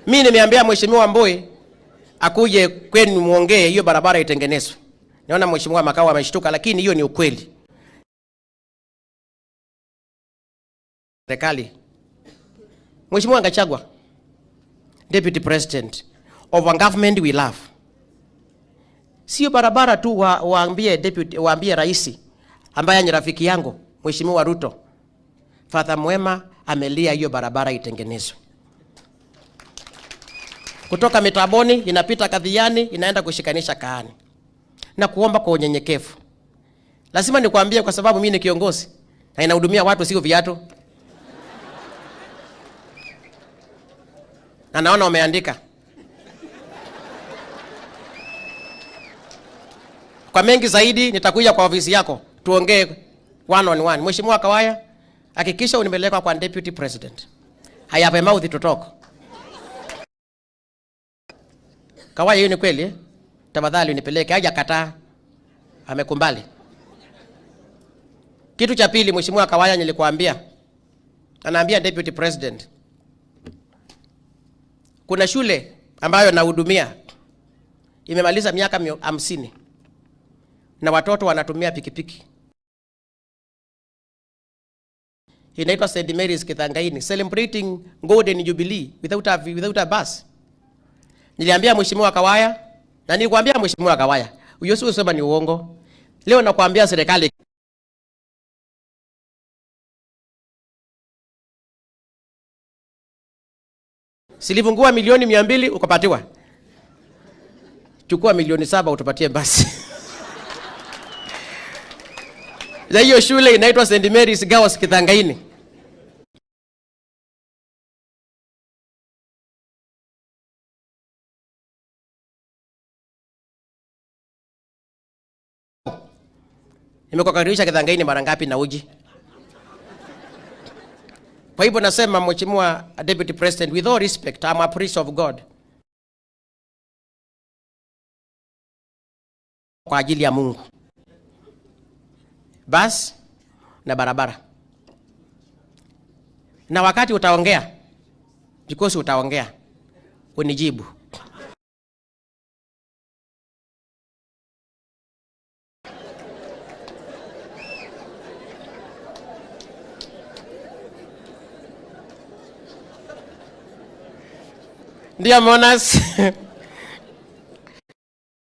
Mimi nimeambia Mheshimiwa Mbui akuje kwenu muongee hiyo barabara itengenezwe. Naona Mheshimiwa Makau ameshtuka, lakini hiyo ni ukweli. Serikali. Mheshimiwa Gachagua, Deputy President of a government we love. Sio barabara tu waambie deputy, waambie rais ambaye ni rafiki yangu Mheshimiwa Ruto. Father Mwema amelia hiyo barabara itengenezwe. Kutoka Mitaboni inapita Kathiani inaenda kushikanisha Kaani. Na kuomba kwa unyenyekevu. Lazima nikwambie kwa sababu mimi ni kiongozi na inahudumia watu sio viatu. Na naona umeandika. Kwa mengi zaidi nitakuja kwa ofisi yako tuongee one on one. Mheshimiwa Kawaya, hakikisha unipeleka kwa Deputy President. I have a mouth to talk. Kawaya, hiyo ni kweli eh? Tafadhali unipeleke. Hajakataa. Amekumbali. Kitu cha pili Mheshimiwa Kawaya nilikuambia. Anaambia Deputy President. Kuna shule ambayo nahudumia imemaliza miaka 50 na watoto wanatumia pikipiki. Inaitwa St. Mary's Kithangaini, celebrating Golden Jubilee without a bus. Niliambia Mheshimiwa Kawaya na nilikwambia Mheshimiwa Kawaya, huyo sio sema ni uongo. Leo nakwambia serikali silifungua milioni 200 ukapatiwa. Chukua milioni 7 utupatie basi. Na hiyo shule inaitwa St. Mary's Girls Kithangaini. Nimekukaribisha Kithangaini mara ngapi na uji? Kwa hivyo nasema Mheshimiwa Deputy President, with all respect, I'm a priest of God. Kwa ajili ya Mungu. Bas na barabara. Na wakati utaongea, because utaongea, unijibu. Dear mourners,